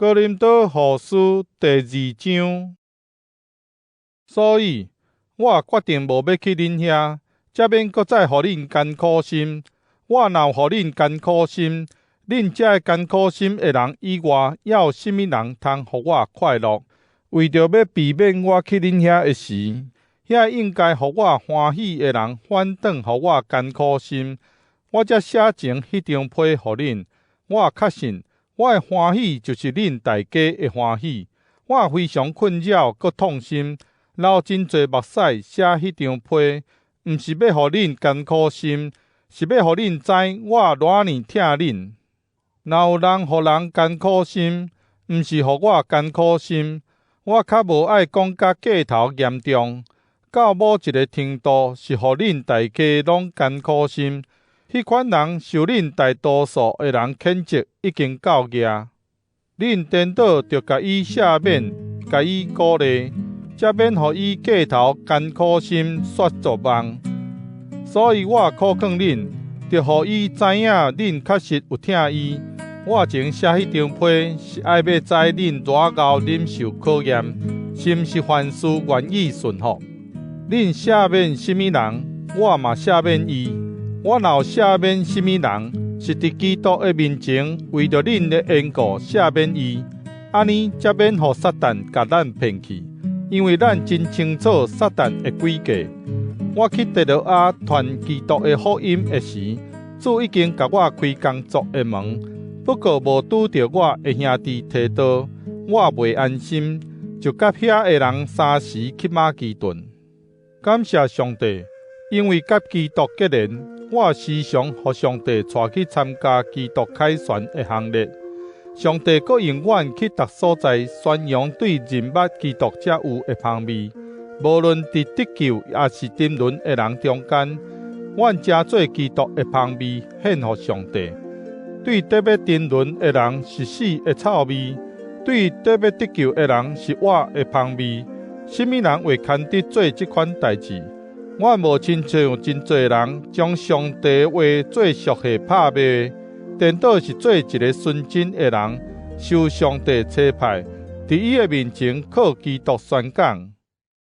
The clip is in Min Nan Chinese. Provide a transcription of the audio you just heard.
哥林多後書第二章。所以，我決定無欲去恁遐，才免閣再予恁艱苦心。我若有予恁艱苦心，恁遮個艱苦心的人以外，猶有啥物人通予我快樂？為著欲避免我去恁遐的時，遐個應該予我歡喜的人反轉予我艱苦心，我才寫情彼張批予恁。我確信，我的歡喜就是恁大家的歡喜。我非常困擾，閣痛心，流真濟目屎寫彼張批，毋是欲予恁艱苦心，是欲予恁知我偌爾疼恁。若有人予人艱苦心，毋是予我艱苦心，我較無愛講甲過頭嚴重，到某一个程度是予恁大家攏艱苦心。彼款人受恁大多數的人譴責，已經夠額。恁顛倒著共伊赦免，共伊鼓勵，才免予伊過頭艱苦心，煞絕望。所以我苦勸恁，著予伊知影恁確實有疼伊。我前寫彼張批，是愛欲知恁偌𠢕忍受考驗，是毋是凡事願意順服。恁赦免啥物人，我嘛赦免伊。我若有赦免啥物人，是佇基督的面前，為著恁的緣故赦免伊，按呢才免予撒旦共咱騙去，因為咱真清楚撒旦的詭計。我去特洛阿傳基督的福音的時，主已經共我開工作的門，不過無拄著我的兄弟提多，我袂安心，就佮遐的人相時去馬其頓。感謝上帝，因為佮基督結連，我時常予上帝帶去參加基督凱旋的行列。上帝閣用阮去逐所在宣揚對認捌基督才有的芳味。無論佇得救抑是沉淪的人中間，阮成做基督的芳味獻予上帝。對得欲沉淪的人是死的臭味，對得欲得救的人是活的芳味。啥物人會堪得做這款代誌？阮無親像真濟人將上帝的話做俗貨拍賣，顛倒是做一个純真的人，受上帝差派，佇伊的面前靠基督宣講。